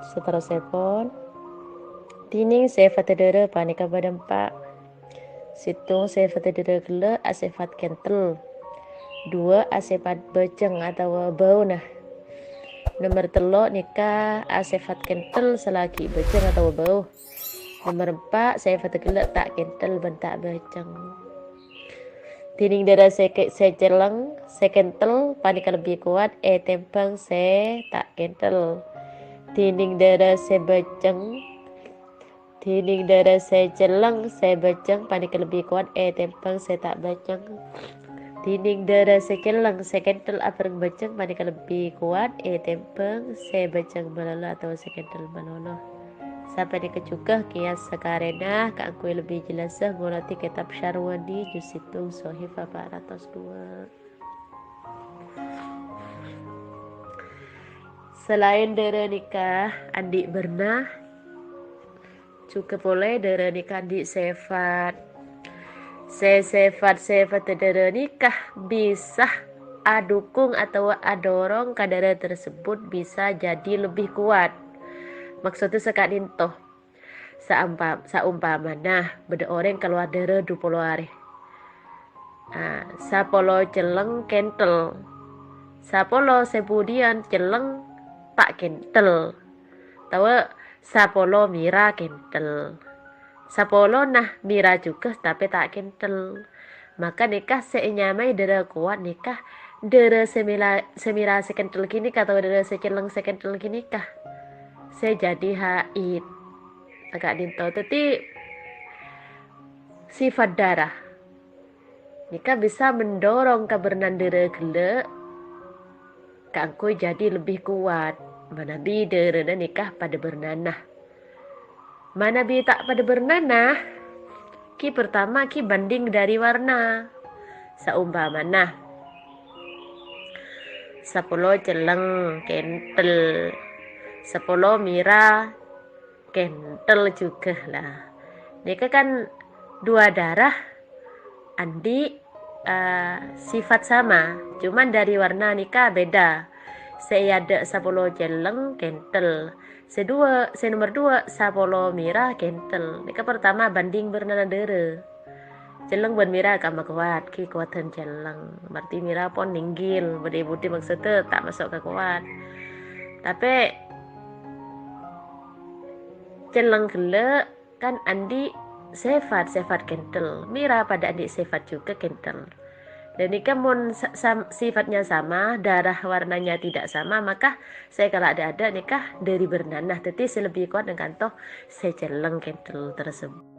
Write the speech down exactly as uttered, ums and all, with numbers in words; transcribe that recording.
Saterrossèpon, dhinèng sèfatta dhârâ panèka bâdâ empa'. Sèttong sèfatta dhârâ ghellâ' asèfat kentel. Duwâ' asèfat bâjâng atabâ bâu, nah. Nomer tello' nèka asèfat kentel salaghi' bâjâng atabâ bâu. Nomer empa' sèfatta ghellâ' ta' kentel bân ta' bâjâng. Dhinèng dhârâ sè ke-, sè celleng, sè kentel panèka lebbi kowat ètèmbhâng sè ta' kentel. Dhinèng dhârâ sè bâjâng, dhinèng dhârâ sè celleng, sè bâjâng panèka lebbi kowat ètèmbhâng sè ta' bâjâng. Dhinèng dhârâ sè celleng, sè kentel abhâreng bâjâng panèka lebbi kowat ètèmbhâng sè bâjâng malolo atabâ sè kentel malolo. Sapanèka jhughân kèya sakarèna kaangghuy lebbi jellassa ngoladi kètab Syarwani juz sèttong sohifah pa' ratos duwâ'. Salaèn dhârâ nèka andi' bârna, jhughân polè dhârâ nèka andi' sèfat. Sè sèfat-sèfatta dhârâ nèka bisa adukung atabâ adorong ka dhârâ tersebut bisa jadi lebih kuat. Maksodda saka'dinto. Saampa-, saumpamana bâdâ orèng kalowar dhârâ dupolo arè. Ah, sapolo celleng kentel. Sapolo sè budiyân celleng ta' kentel. Tawa sapolo mèra kentel. Sapolona mèra jhughân tapè ta' kentel. Maka nèka sè ènyamaè dhârâ kowat nèka dhârâ sè mèla-, sè mèra sè kentel ghânèka, atabâ dhârâ sè celleng sè kentel ghânèka. Sè jadi haid. Saka'dinto. Dhâddhi, sifat darah nèka bisa mendorong kabârnana dhârâ ghellâ' kaangghuy jadi lebih kuat. Manabi dhârâna nèka padâ bârnana. Manabi ta' padâ bârnana, ghi partama ghi banding dhâri warna. Saumpamana, sapolo celleng kentel, sapolo mèra kentel jhughân lah. Nèka kan dua darah andi', eh, sifat sama, cuman dhâri warna nèka bhidhâ. Sè è adâ' sapolo celleng kentel. Sè duwâ', sè nomer duwâ', sapolo mèra kentel. Nèka partama banding bârnana dhârâ. Celleng bân mèra kamma kowat, ghi kowadhân celleng. Berarti mèra pon nènggil, budi-budi maksodda ta' maso' ka kowat. Tapè celleng ghellâ' kan andi' sifat-sifat kentel. Mèra padâ andi' sifat jhughân kentel. Dan nèka mon sa-, sam-, sifatnya sama, darah warnanya tidak sama, maka sè èkala' dâ'-adâ' nèka dhâri bârnana. Dhâddhi sè lebbi kowat nèng kanto sè celleng kentel tersebut.